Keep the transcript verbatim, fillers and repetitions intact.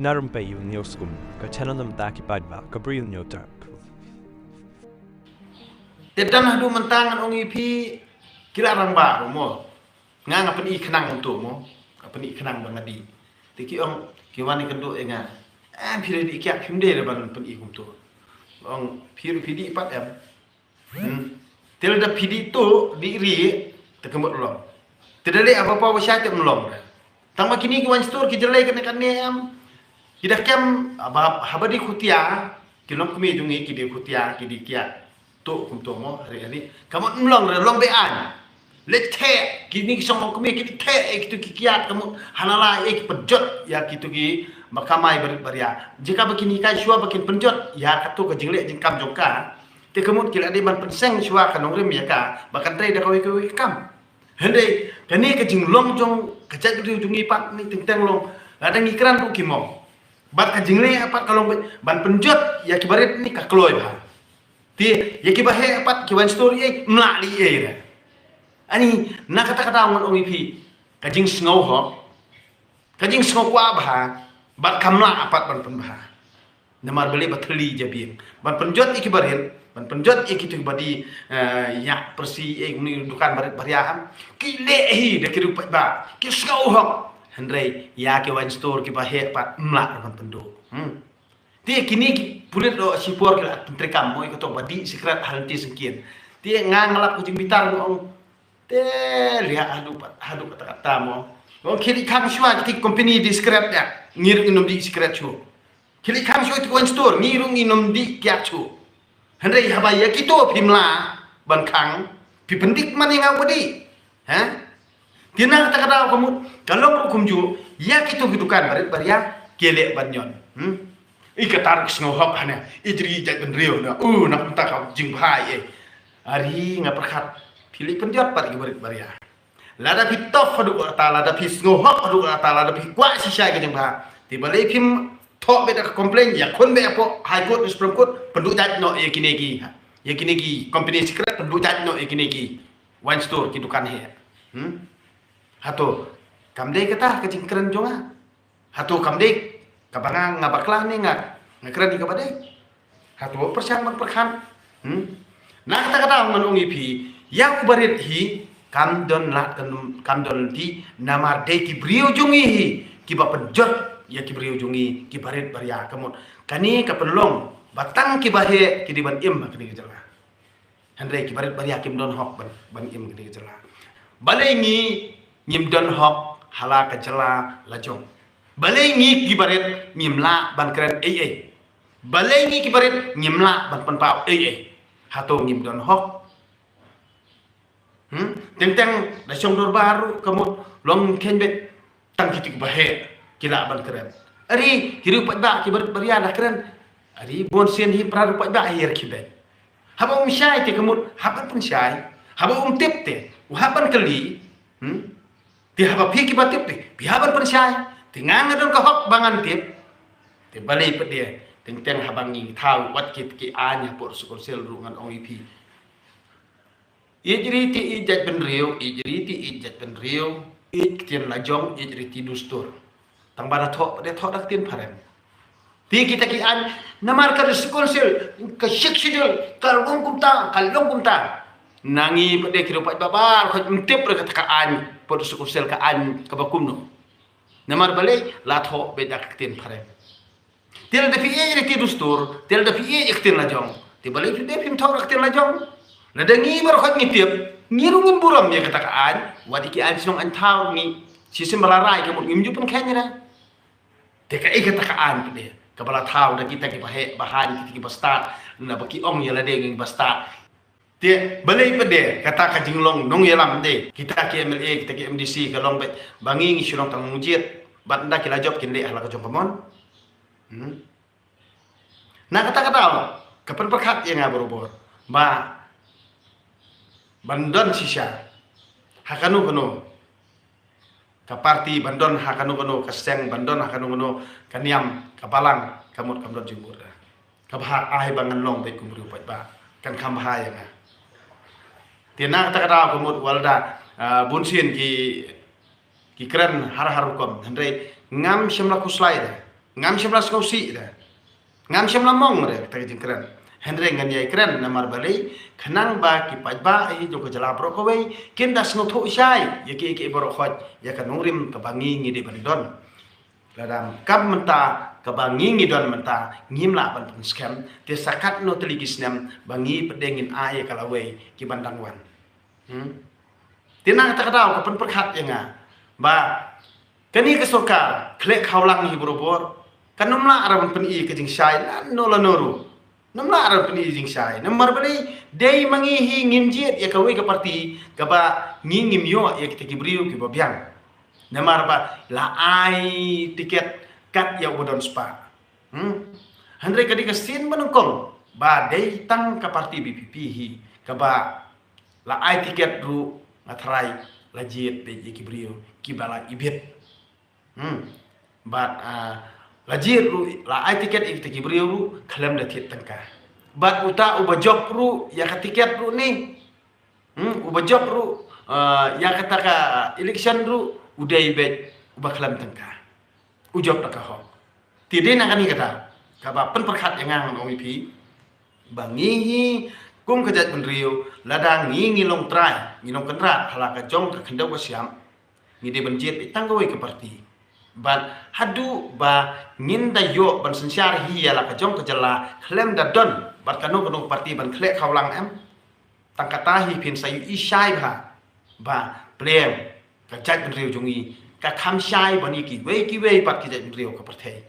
Na Rympei Ïew News Kum, ka channel na bynta ki paidbah ka Bri Ïew News Term. Te don haduh mynta ngan ong ïa phi ki la rangbah ruh mo. Nga nga pyni khnang kumto mo. Nga pyni khnang ba nga dih. Te ki ong ki wan ïakynduh ïa nga. Em phi dei dih kiad phim dei re ban pyni kumto. Ong phi ruh phi dih pat em. Hmm. Te lada phi dih to dih ri te ka mut long. Te da leh haba paw ba shai te ym long. Tang ba kine ki wine store ki jyllei kane kane em. Ki da kem haba haba dih khutia ki longkmie jong ngi ki dih khutia ki dih kiad. To kumto mo hari hari. Ka mut ym long re long be-aiñ. Leh theh kine ki shong longkmie ki theh ïa kito ki kiad ka mut ha la la ïa ki pynjot ïa kito ki ba kamai barit baria. Jaka ba kin hikai shuwa ba kin pynjot ïa kato ka jingleh jingkam jong ka. Te ka mut ki la dei ban pynseng shuwa ka nongrim ïa ka ba kan trei da kawei kawei ka kam. Hynrei kane ka jinglong jong ka jaitbynriew jong ngi pat ni teng teng long lada ngi kren ruh ki mong. Bad ka jingleh pat ka long ban pynjot ïa ki barit ni ka kloi bha. Te ïa ki ba heh pat ki wine store ei ym lah leh ei re. Ani na kata kata ngan ong ïa phi ka jingsngewhok ka jingsngewkwah bha bad kam lah pat ban pynbha. Namar balei ba thylli jabieng ban pynjot ïa ki barit ban pynjot ïa kito ki ba dih ïa pyrsi ïa ki dukan barit baria am ki leh hi da ki ruh pat ba ki sngewhok. Hynrei ïa ki wine store ki ba heh pat ym lah ban pynduh. Hmm. Te kine ki pulit ruh shipor ki la pyntreikam mo ïa kato ba dih sikret ha lynti syngkien. Te nga nga lap ka jingbitar nga ong te liah haduh pat haduh kata kata mo. Nga ong khie dih khang shuwa kiti ki company dih sikret ïa ngi ruh ngin ym dih sikret shuh. Khie dih khang shuwa kiti ki wine store ngi ruh ngin ym dih kiad shuh. Hynrei haba ïa kito phim lah ban khang phi pyndik man ïa nga u ba dih. Ha? Te na kata ka daw ka mut ka long ruh kumjuh ïa kito ki dukan barit baria ki leh ban ñion. Hmm? I kata ruh ka sngewhok hane i jri jaitbynriew na u na kumta ka jingbha ei. Ari nga pyrkhat phi leh pynjot pat ki barit baria. Lada phi tough haduh kata lada phi sngewhok haduh kata lada phi kwah shisha ka jingbha. Te balei phim thoh beit da ka complain ïa khun beit hapoh High Court Supreme Court pynduh jait noh ïa kine ki ha. Ïa kine ki company sikret pynduh jait noh ïa kine ki wine store ki dukan heh. Hmm? Hato kam dei kata ka jingkren jong nga. Hato kam dei kaba nga nga bakla ne nga nga kren ïa kaba dei. Hato pyrshang ban pyrkhat. Hmm? Na kata kata ngan ong ïa phi ïa u barit hi kam don lad kam don lynti namar dei ki briew jong ngi hi kiba pynjot ïa ki briew jong ngi ki barit baria ka mut. Kane ka pynlong ba tang kiba heh ki dei ban im ha kane ka jylla. Hynrei ki barit baria kim don hok ban ban im kane ka jylla. Balei ngi ngim don hok ha la ka jylla la jong. Balei ngi ki barit ngim lah ban kren ei ei. Balei ngi ki barit ngim lah ban pynpaw ei ei. Hato ngim don hok. Hmm? Teng teng da shong dorbar ruh ka mut long kheiñ beit. Tang kito kiba heh ki lah ban kren. Ari ki riew paidbah ki barit baria da kren. Ari bun sien hi para riew paidbah hi ar ki beit. Haba um shai te ka mut hap ban pynshai. Haba um tip te u hap ban kylli. Hmm? Te haba phi kiba tip te phi hap ban pynshai. Te nga nga don ka hok ba ngan tip. Te balei pat de teng teng haba ngi thaw wat kit ki aiñ hapoh District Council ruh ngan ong ïa phi. Ïeit ri te ïeit jaitbynriew, ïeit ri te ïeit jaitbynriew, ïeit ktien lajong, ïeit riti dustur. Tang ba da thoh, da thoh da ktien phareng. Te kita ki aiñ, namar ka District Council, ka Sixth Schedule, ka long kumta, ka long kumta. Na ngi pat de ki ruh pat babar, khot ym tip re kata ka aiñ, pat District Council ka aiñ, kaba kumno. Namar balei, la thoh beit da ka ktien phareng. Te lada phi ïeit ïa ki dustur, te lada phi ïeit ïa ka ktien lajong. Te balei phi dei phim thoh ïa ka ktien lajong. Lada ngi baroh khoit ngi tip, ngi ruh ngin burom ïa kata ka aiñ, wat ïa ki aiñ shnong aiñ thaw ngi. Shisien ba la rai ka mut ngim ju pynkheiñ re. Te kaei kata ka aiñ phi dei. Kaba la thaw da kita kiba heh, ba haiñ, kita kiba stad, naba ki ong ïa lade ngi ba stad. Te balei pat de kata ka jinglong nongïalam de. Kita ki M L A, kita ki M D C ka long beit ba ngi ngi shu long tang nongjied. Bad ynda ki la jop kin leh ha la ka jong ka mon. Hmm. Na kata ka daw ka pynpyrkhat ïa nga barabor ba ban don shisha ha kano kano ka party, ban don ha kano kano ka seng, ban don ha kano kano ka niam ka balang, ka mut kam don jingmut. Ka bha ai ba ngan long beit kum u briew paidbah, kan kham bha ïa nga. Te na kata ka daw ka mut wat la da, ah, bun sien ki, ki kren har har rukom, hynrei ngam shym la khuslai de. Ngam shym la sngewsih de. Ngam shym la mong re kata ka jingkren. Hynrei ngan ïai kren namar balei, khnang ba ki paidbah hi jong ka jylla baroh kawei kin da sngewthuh shai ïa ki, ïa ki baroh khoit ïa ka nongrim kaba ngi ngi dei ban don. Lada kam mynta kaba ngi ngi don mynta ngim lah ban pynskhem, te sa katno tylli ki snem ba ngi pat de ngin ai ïa ka lawei ki ban dang wan. Hmm. Te na kata ka daw ka pynpyrkhat ïa nga ba kane ka sorkar khleh khawlang hi barabor, kan ym lah re ban pyni ka jingshai lano lano ruh. Ym lah re ban pyni jingshai namar balei, dei ma ngi hi ngim jied ïa kawei ka parti kaba ngi ngim ïoh ïa kita ki briew kiba biang. Namar ba la ai tiket kat ïa uba don spah. Hmm. Hynrei ka dei ka sien ba nyngkong ba dei tang ka parti B P P hi kaba la ai tiket ruh, nga tharai la jied beit ïa ki briew kiba la ibit. Hmm. Bad, ah, la jied ruh, la ai tiket ïa kita ki briew ruh khlem da thied tyngka. Bad uta uba jop ruh ïa ka tiket ruh ne, hmm, uba jop ruh, ah, ïa kata ka election ruh u dei beit uba khlem tyngka, u jop da ka hok. Te dei na kane kata kaba pynpyrkhat ïa nga ngan ong ïa phi ba ngi hi kum ka jaitbynriew, lada ngi ngi long trai, ngi long kynrad ha la ka jong ka khyndew ka shyiap, ngi dei ban jied beit tang kawei ka parti. Bad haduh ba ngin da ïoh ban synshar hi ïa la ka jong ka jylla khlem da don bad kano kano ka parti ban khleh khawlang, em, tang kata hi phin sa ïohi shai bha ba plem ka jaitbynriew jong ngi ka kham shai ban ïa kiwei kiwei pat ki jaitbynriew ka pyrthei.